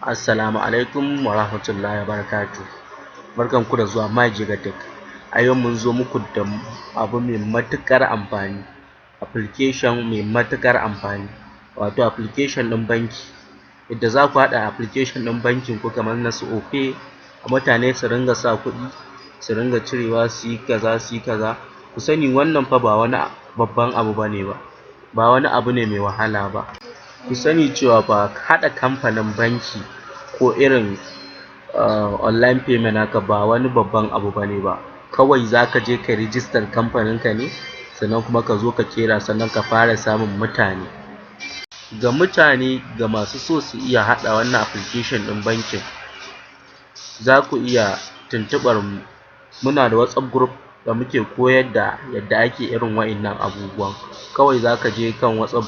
Assalamu alaikum wa rahmatullahi wa barakatuh. Barkanku da zuwa Majiga Tech. A yau mun zo muku da abu mai matuƙar amfani, application mai matuƙar amfani, wato application ɗin banki. Yadda za ku haɗa application ɗin bankin ku kamar na su Opay, mutane su ringa sa kuɗi, su ringa cirewa, su yi kaza, su yi kaza. Ku sani, wannan fa ba wani babban abu bane ba, ba wani abu ne mai wahala ba. Ku sani cewa fa haɗa kamfanin banki ko irin online payment haka ba wani babban abu bane ba. Kawai zaka je ka rijistar kamfanin ka ne, sannan kuma ka zo ka ƙera, sannan ka fara samun mutane. Ga mutane, ga masu so su iya haɗa wannan application ɗin bankin, za ku iya tuntuɓar mu. Muna da WhatsApp group da muke koyar da yadda ake irin wa'innan abubuwan. Kawai zaka je kan WhatsApp,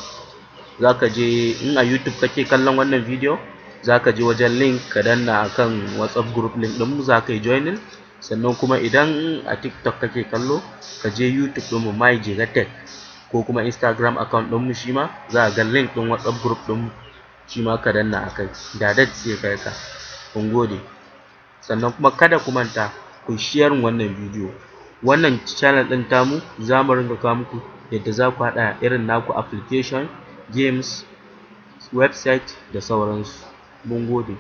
zaka je, in a YouTube kake kallon wannan bidiyo, zaka je wajen link, ka danna akan WhatsApp group link ɗinmu, zaka yi joining. Sannan kuma idan a TikTok kake kallo, ka je YouTube ɗinmu, Jega Tech, ko kuma Instagram account ɗinmu, shima za ka ga link ɗin WhatsApp group ɗinmu, shima ka danna akai, direct zai kai ka. Mun gode. Sannan kuma kada ku manta ku sharing wannan bidiyo. Wannan channel ɗin tamu, za mu ringa kawo muku yadda za ku haɗa irin naku application, games, website da sauransu. Mun gode.